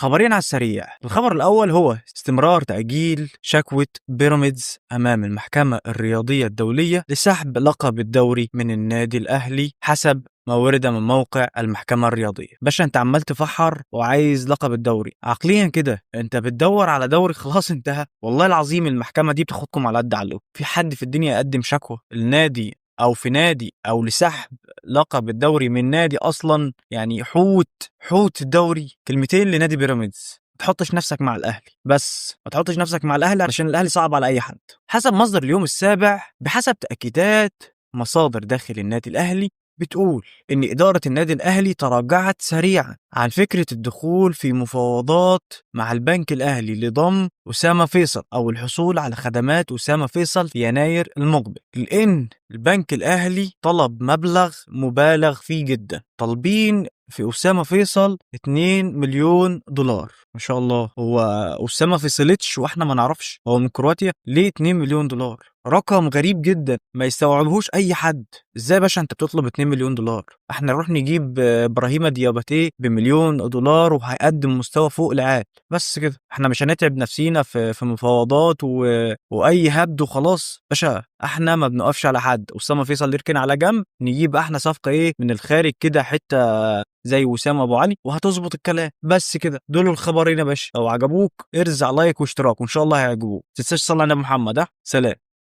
خبرين على السريع. الخبر الأول هو استمرار تأجيل شكوى بيراميدز أمام المحكمة الرياضية الدولية لسحب لقب الدوري من النادي الأهلي حسب ما ورد من موقع المحكمة الرياضية. باشا انت عمال تفحر وعايز لقب الدوري، عقليا كده انت بتدور على دوري خلاص انتهى. والله العظيم المحكمة دي بتاخدكم على قد عقلكم. في حد في الدنيا يقدم شكوى النادي او في نادي او لسحب لقب الدوري من نادي اصلا؟ يعني حوت حوت الدوري. كلمتين لنادي بيراميدز: ما تحطش نفسك مع الاهلي، بس ما تحطش نفسك مع الاهلي علشان الاهلي صعب على اي حد. حسب مصدر اليوم السابع، بحسب تاكيدات مصادر داخل النادي الاهلي، بتقول إن إدارة النادي الأهلي تراجعت سريعا عن فكرة الدخول في مفاوضات مع البنك الأهلي لضم أسامة فيصل أو الحصول على خدمات أسامة فيصل في يناير المقبل، لأن البنك الأهلي طلب مبلغ مبالغ فيه جدا. طالبين في أسامة فيصل 2 مليون دولار. ما شاء الله، هو أسامة فيصلتش وإحنا ما نعرفش هو من كرواتيا؟ ليه 2 مليون دولار؟ رقم غريب جدا ما يستوعبهوش اي حد. ازاي يا باشا انت بتطلب 2 مليون دولار؟ احنا نروح نجيب ابراهيم دياباتيه بمليون دولار وهيقدم مستوى فوق العال. بس كده احنا مش هنتعب نفسينا في مفاوضات واي هبد وخلاص. باشا احنا ما بنقفش على حد. اسامة فيصل يركن على جنب، نجيب احنا صفقة ايه من الخارج كده، حتة زي وسام ابو علي، وهتظبط الكلام. بس كده دول الخبرين يا باشا. لو عجبوك ارزع like واشتراك وان شاء الله هيعجبوك. ما تنساش تصلي على النبي محمد. سلام.